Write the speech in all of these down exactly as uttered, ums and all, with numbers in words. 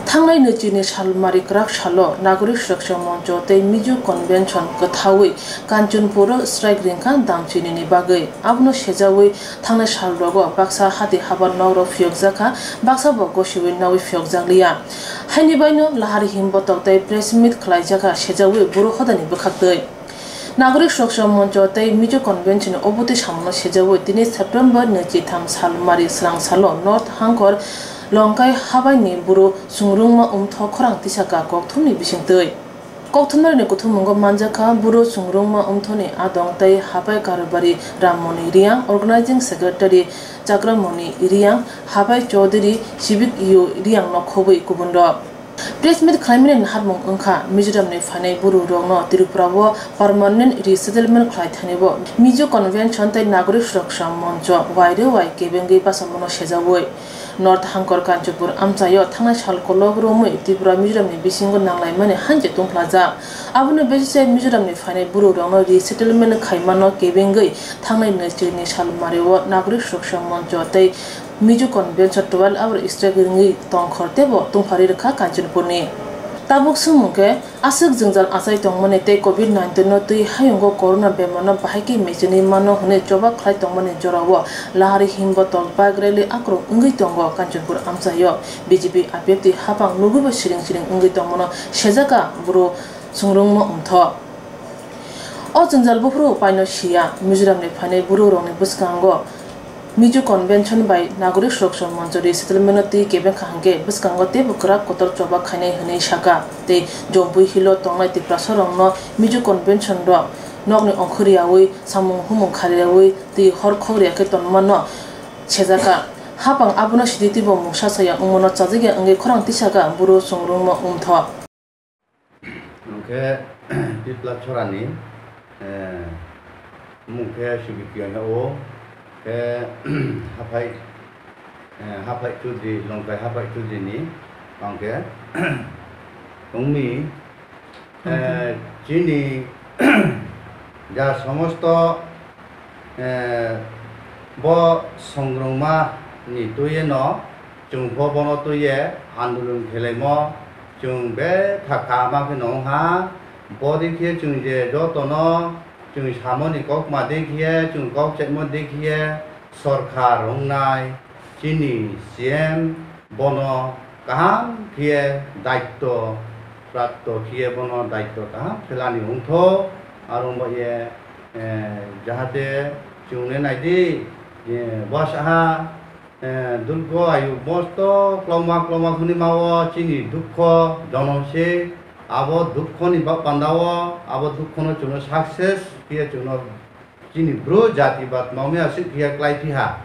Thangnai nwichini salmari kwrak salo Nagorik Suraksa Moncho tei Mizo Convention kwthaui Kanchanpuro strike ringkha dam chinini bagwi. Abono sejaui thangnai salrogo baksa hati habar nokrok phiyokjakha, baksa bo gosiui naui phiyokjakliya. Haini baino lahari himbotok tei press meet khlaijakha sejaui buro hodani bwkhaktwi. Nagorik Suraksa Moncho tei Mizo Convention ni obotwi samungo sejaui tini September nwichitham salmari swrang salo North Hangkor Longkai Habaini buro Sungrungma Umtho khorang tisaka kokthumni bisingtwi. Kokthumnairokni kuthumungo manjakha buro Sungrungma Umthoni adong tei Habai Karubari Rammoni Riang, Organizing Secretary Chakramoni Riang, Habai Chaudhary Sibik Yu Riang no khobwi kubunrok. Press meet khlaimani naharmung wngkha, Mizoramni phainai bururokno Tripurao permanent resettlement khlai thanibo Mizo Convention tei Nagorik Suraksa Moncho wairwi wai kebengwi bachamono sejaui. North Hangkor Kanchanpur amchaio thangnai sal kolok romwi Tripura Mizoramni bisingo nanglaimani hanjak tungphlajak. Aboni besi se Mizoramni phainai bururokno resettlement khaimano kebengwi thangnai nwichini salmario Nagorik Suraksa Moncho tei Mizo Convention twelve hour strike ringwi tongkhor teibo tungphari rwkha Kanchanpurni. Tabuk swngmung khe, aswk jwngjal achai tongmani tei covid nineteen no twi hayungo corona bemarno bahai khe mechenwi mano hwnwi choba khlai tongmani jorao lahari himbotok bike rally akrok wngwi tongo Kanchanpur amchaio. B J P abepti hapang nugwibo siring siring wngwi tongmano sejakha buro Sungrungma Umtho. O jwngjal buphuru paino siya, Mizoramni phainai bururokni bwskango Mizo Convention bai Nagorik Suraksa Moncho resettlement no twi kebeng kha hwnkhe bwskango teibo kwrak kotor choba khainai hwnwi sakha tei Jampui Hill o tongnai Tiprasarokno Mizo Convention rok nokni ongkhoryaui samung humung khariyaui twi hor khok riyakhe tonmano sejakha. Hapang abono sidi twibo mungsa saya wngmano chajakya wngwi khorang tisaka buro Sungrungma Umtho. Hwnkhe Tipla Chorani, eh, mung khe Sibikya hwnwi o, khe Haphai, eh, Haphai Chudri, Longkai Haphai Chudri ni, hwnkhe, wngmi, eh, chini, ja somosto, eh, bo songrongma ni twi no, chwng pho bono twi ye andolon khelaimo, chwng betha kaham khe no wng ha. Bo dei khe chwng je joto no chwng samo ni kok ma dei khe, chwng kok chaimo dei khe, sorkar wngnai chini C M bono kaham khe daitto prapto khe bono daitto kaham khe lani wng tho. Aro wng ba ye, eh, jahate chwng le nai di, eh, bo saha, eh, durgo ayu mosto klongma klongma hwnwi ma o chini dukho jonom se, abo dukho ni ba panda o, abo dukho no chwng no success khe chwng no chini bru jati ba tma wngya aswk khe klai phi ha.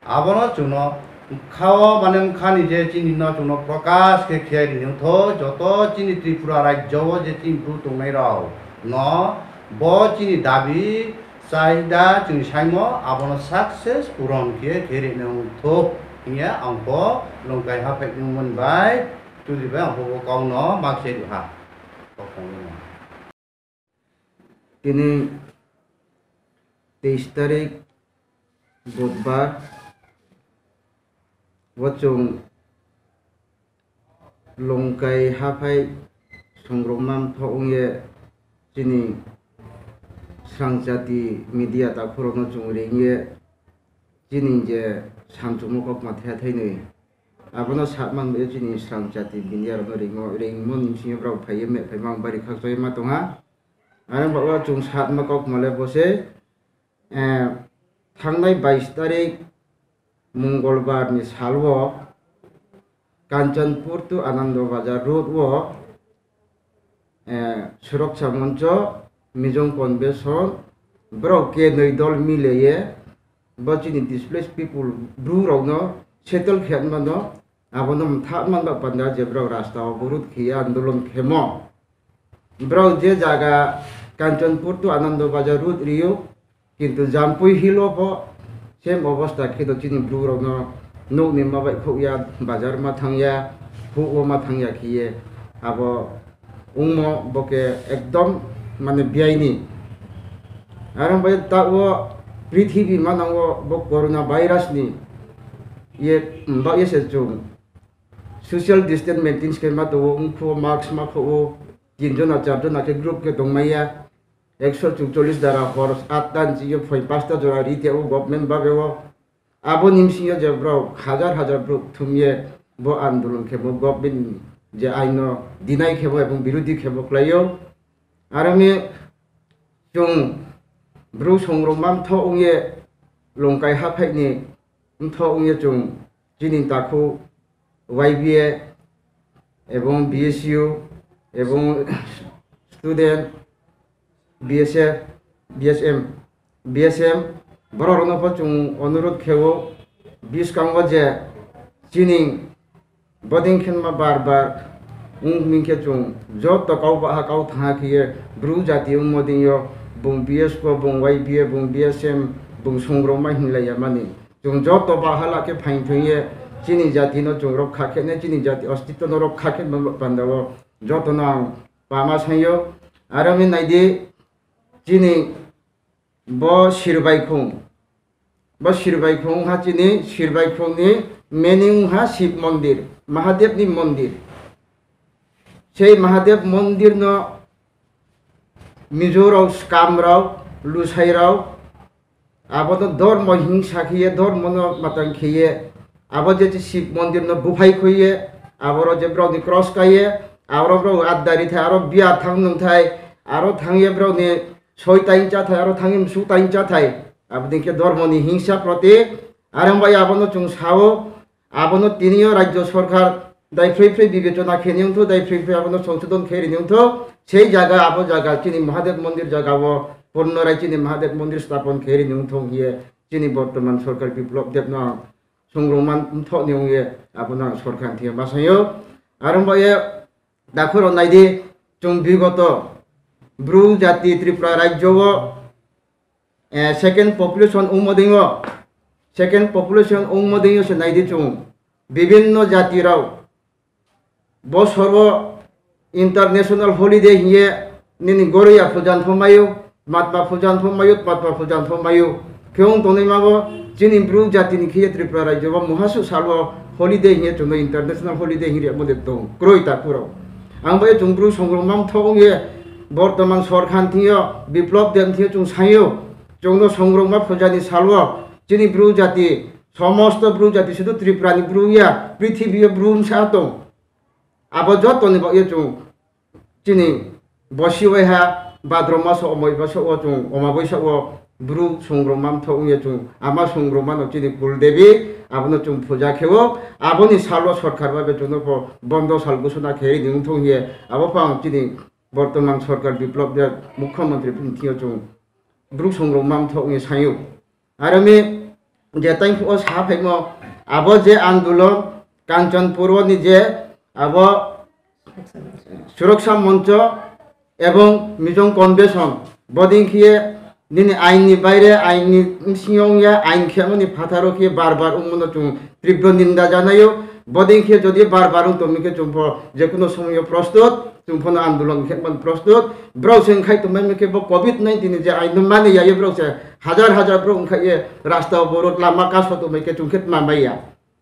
Abono chwngno bwkha-o, mane bwkhani je chini no chwngno prokash khe khe rini wngtho, joto chini Tripura rajyo-o je chini bru tongnai rok no bo chini dabi chahida chwng saimo abono success puron khe khe rini wngtho hiya ang bo Longkai Haphai ni mung bai Chudri bai ang bo kok no ma khe rw ha. Tini teis tarik Budbar, o chwng Longkai Haphai songrokma mthoh wngye chini srang jati media takhurokno chwng ringye chini je samchukma kokma thaya thainwi. Abono sakman bai chini srang jati media rokno ringmo, ringmo ni bisingo borok phaiye me phaima bari khakchangma tongha. Ani bagwi chwng sakma kokma le bo se, eh, thangnai bais tarik Mongolbar ni salo Kanchanpur to Anando Bazar road o, eh, Surakcha Moncho, Mizo Convention, borok ke noi dol mileye, bo chini displaced people bru rokno settle khe mano, abono mtha man ba panda je borok rasta o borot khiya andolon khemo. Borok je jaga Kanchanpur to Anando Bazar road rio, kintu Jampui Hill o bo same obostha khe do chini bru rokno nokni ma bai khokya, bazar ma thangya, huk o ma thangya khiye abo wngmo bo khe ekdom mane biyaini. Aro bai ta o prithibi manango bo corona virus ni ye, ba ye se chwng social distance maintain khe ma tongo, wngkhu mask ma kho o, tin jona char jona khe group khe tongmaya, ekso chukchollis dara hor atta ni chikhe phoi pasta jora ri tebo government bagwi o. Aboni bisingo je borok hajar hajar borok thumye bo andolon khe bo government ni je aino deny khe bo ebong birodhi khe bo khlaio. Aro mi chwng bru songrokma mtho wngye longkai haphaini mtho wngye chwng chini takhu Y B A ebong B S U ebong student B S F, B S M, B S M borok rokno pho chwng onurot khe o bwskango je chini boding khe ma bar bar wng ming khe chwng joto kau baha kau tha khiye bru jati wngmo dingyo bung B S P bung Y B A bung B S M bung songrokma hinlai ya mani. Chwng joto bahala khe phaing thwngye chini jatino chwng rokha khe nai, chini jati ostitwno rokha khe nai pandao jotono ang pama sangyo. Aro mi naidi chini bo Sirbai khung, bo Sirbai khung ha chini Sirbai khungni meaning ha Shiv mondir, Mahadevni mondir. Sei Mahadev mondirno Mizorok, Skamrok, Lusairok, abono dormo hingsa khiye, dormono matang khiye, abo je Shiv mondirno buphai khoiye, aboro je borokni cross kaiye, aboro borok adda rithai, aro biya thang nungthai, aro thangye borokni soi tain chathai, aro thangye msu tain chathai, aboni khe dormoni hingsa proti, aro bai abono chwng sao, abono tiniyo rajyo sorkar dai phrwi phrwi bibechona khe ni wngthu, dai phrwi phrwi abono songsodon khe rini wngthu, sei jaga abo jaga chini Mahadev mondir jaga o Purnorai chini Mahadev mondir stapon khe rini wngthu hiye chini bortoman sorkar Biplop Debno ang songrokma mthokni wngye abono ang sorkar thwiyo ma sangyo. Aro baye dakhoro naidi chwng bigoto bru jati Tripura rajyo o eh, second population wngmo dingyo, second population wngmo dingyo se naidi chwng. Bibinno jati rok bosoro international holiday hiye nini Goroya pujan pho mayo, Matma pujan pho mayo, Matma pujan pho mayo. Khe wng tongnai mago chini bru jatini khiye Tripura rajyo bo muhasu salo holiday hiye chwngno international holiday hiye riyamo de tong kroi ta kuro. Ang bai chwng bru songrokma mthok wngye bortoman sorkar thwiyo Biplop Deb thwiyo chwng sayo. Chwngno songrokma pujani salo chini bru jati, somosto bru jati, sudu Tripurani bru ya, prithibio bru wngsa tong. Abo jotoni bagwi chwng chini bosi waiha Bhadra maso omoi baso o chwng Omaboi sao bru songrokma mthok wngya chwng ama songrokmano chini Kul Devi abono chwng puja kheo. Aboni salo sorkar bai chwngno bo bondo sal gosona khe rini wngthong hiye abo phang chini bortoman sorkar Biplop Deb mukhyamantri bini thwiyo chwng bru songrokma mthok wngya sayo. Aro mi je tang phuo sa phaimo abo je andolon Kanchanpur ni je abo Suraksa Moncho ebong Mijong Convention boding khiye nini ain ni baire ain ni bisingo wngya ain khemoni phatharo khiye bar bar wngmano chwng tibro ninda janayo. Boding khiye jodi bar bar wng tongmi khe chwng pho jekuno somoyo prostut chwng phono andolon khemani prostut. Borok se wngkhai tongmani khe bo covid nineteen ni je ain no mani yayo borok se hajar hajar borok wngkhai ye rasta oborot lama kaso tongmai khe chwng khe tma maya.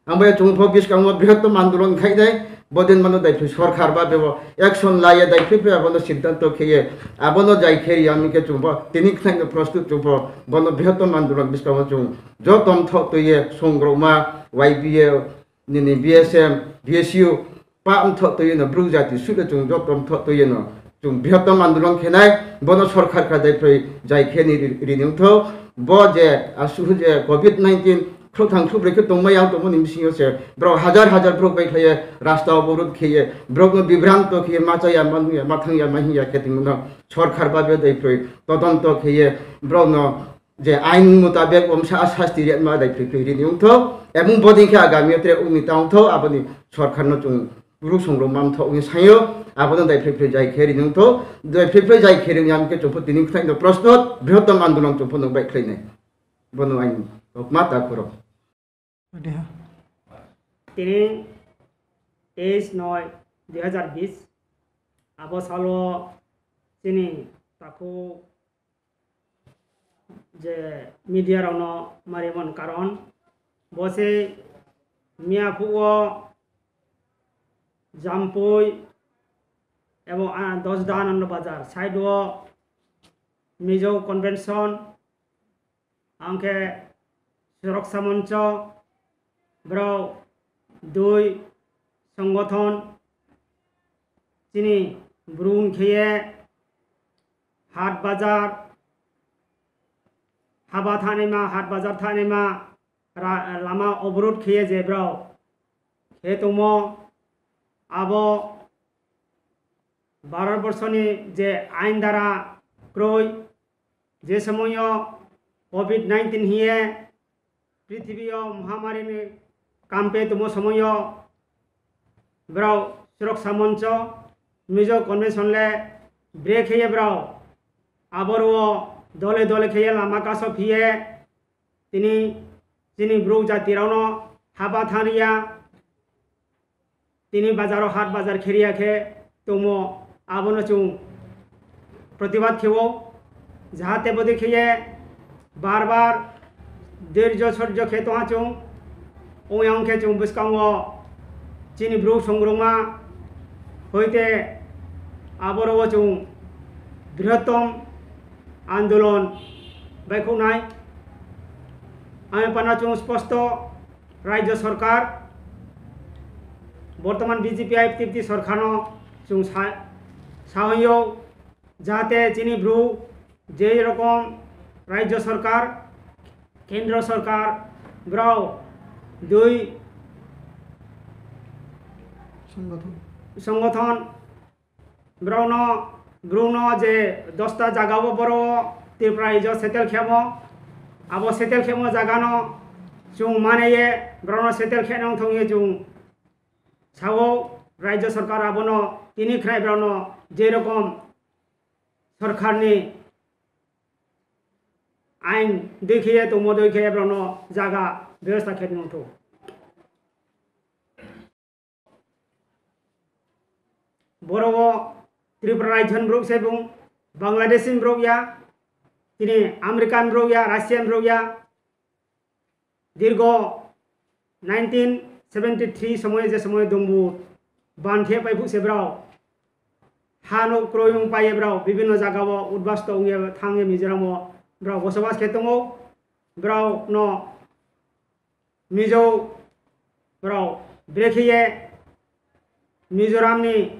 Ang bai chwng pho bwskango brihottom andolon khai dai, bodin mano dai phi sorkar ba bebo action laiya dai phi phi abono siddhanto kheye, abono jai khe ri ang khe chwng pho tini khnaino prostut chwng pho bono brihottom andolon bwskango chwng jotom thok twiye songrokma Y B A nini B S M, B S U pa wngthok twiwi no bru jati sulo chwng jotom thok twiwi no chwng brihottom andolon khenai bono sorkar kha dai phi jai khe ni ri-, rini wngthok. Bo je asuhu je covid nineteen khruthang khrubrwi khe tongmai yang tongmani bisingo se borok hajar hajar borok bai khlaiye rasta oborot kheye borokno bibranto kheye machaya manwiya mathangya mahiya khe tongmano sorkar babe dai phi todonto kheye borokno je ain mutabek omsa sasti rema dai phi phi rini wngthok ebong boding khe agami o tre wngni ta wngthok aboni sorkar no chwng ruk songrok mamthok wngwi sayo abono dai phi phi jai khe rini wngthok dai phi phi jai khe rini amkhe chwng pho tini khnaino prostut brihottom andolon chwng pho nokbai khlainai. Bono aini kokma ta khoro. Tini teis noi dui hazar bis abo salo chini takhuk je media rokno marimon karon bo se miya phuo Jampui, ebo, ah, Dosda Anando Bazar side o Mizo Convention, angkhe Suroksa Moncho, borok dui songothon chini brum kheye hat bazar haba thanima, hat bazar thanima ra-, lama oborot kheye je borok khe tongmo. Abo Bharat borshoni je ain dara kroi, je somoyo covid nineteen hiye prithibi o mahamari ni kampe tumo somoyo borok Suroksa Moncho, Mizo Convention le bre kheye borok aboro dole dole kheye lama kaso phiye tini chini bru jati rokno haba thangriya. Tini bazaro hat bazar kheriya khe tongmo, abono chwng protibad kheo, jahate bodi kheye bar bar dhoirjo sorjo khe tongha chwng. Oyang khe chwng bwskango chini bru songrokma hoite aboro chwng brihotom andolon baikhoknai. Ami pana chwng sposto Rajya Sarkar, bortoman B J P I P T Sarkarno chwng sa-, sahoyo, jahate chini bru je rokom Rajya Sarkar, Kendra Sarkar, brao dui Songothon. Songothon, Borokno, borokno je dosta jagao boro Tripura raijo settle khemo, abo settle khemo jagano chwng mane ye borokno settle kheno wngthong ye chwng sao. Raijo sorkar abono tini khwnai borokno je rokom sorkarni ain dui khe ye tongmo dui khe ye borokno jaga bebosta khe wngthong. Boro o Tripura raijo ni borok se bung, Bangladesh ni borok ya, tini American borok ya, Russian borok ya. Dirgo nineteen seventy three somoy je somoy Dumbu ban khe pai phuk se borok ha no kroi wng pai ye borok bibinno jaga o udbasto wng ye thang ye Mizoram o borok bosobas khe tongo. Borok no Mizo borok brekhe ye Mizoram ni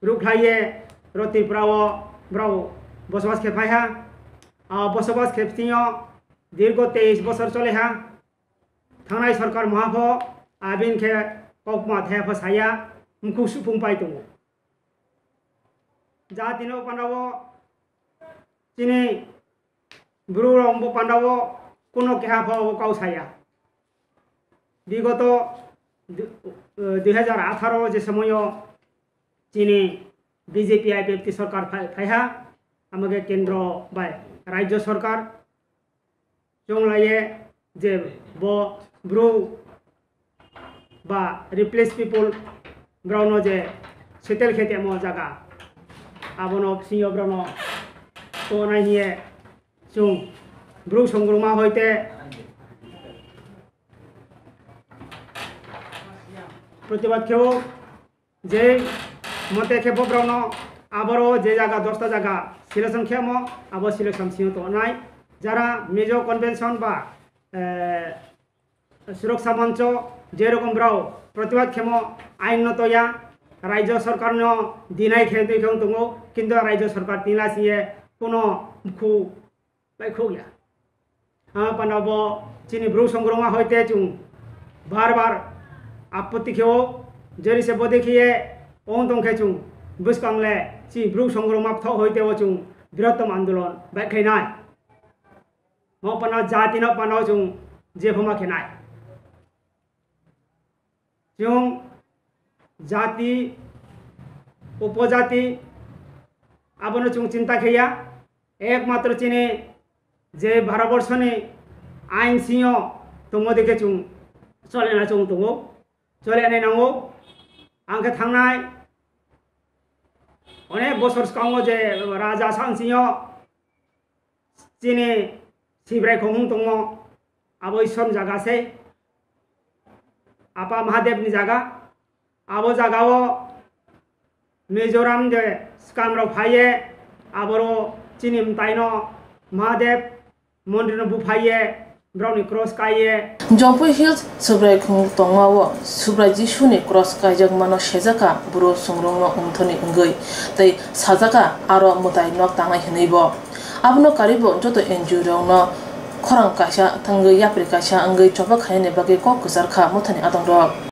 rukhlai ye ro Tripura o borok bosobas khe phai ha. A bosobas khe bsing o dirgo teis bosor chole ha. Thangnai sorkar moha pho abini khe kokma thaya pho saya, mukhuk supung pai tongo. Jati no panda o chini bru rok bo panda o kuno keha pho o kau saya. Bigoto du-, eh, dui hajar atharo je somoyo chini B J P I P F T sorkar phai, phai ha, amage kendro bai rajyo sorkar chwng lai ye je bo bru ba replace people borok no je settle khe temo jaga, abono bsing yo borok no tonai hiye chwng bru songruma hoite protibad kheo. Je mote khe bobrokno aboro je jaga dosta jaga selection khemo, abo selection sino tongnai. Jara Mizo Convention ba, eh, Suroksa Moncho je rokom brao protibad khemo ain no toya, rajyo sorkar no dinai khe twi khe tongo, kintu rajyo sorkar tila siye kuno khu bai khuk ya. Ama panda bo chini bru songroma hoite chwng bar bar apotti kheo, jeri se bodi khiye ong tong khe chwng bwskang le chi bru songroma pthok hoite o chwng birottom andolon bai khainai. Mo panda jati no panda chwng jephoma khenai. Chwng jati, upojati, abono chwng chinta kheya. Ekmatro chini je Bharatborsoni ain singo tongmo dikhe chwng cholena chwng tongo, cholena nango. Ang khe thangnai onek bosor swkango je raja san singo chini Sibrai khonghung tongmo, abo Ishwar ni jaga se, Apa Mahadev ni jaga. Abo jagao Mizoram je swkang rok phaiye, aboro chini mtaino Mahadev mondirno buphaiye, borokni cross kaiye. Jampui Hills Subrai khung tongmao Subrai Jisuni cross kaijakmano sejakha buro sungrungno umthoni wngwi tei sajakha aro mwtai nok tangnai hwnwibo. Abono karibo joto N G O rokno khorang kaisa thangwi yapri kaisa wngwi choba khainani bagwi kok kwcharkha mothani adongrok.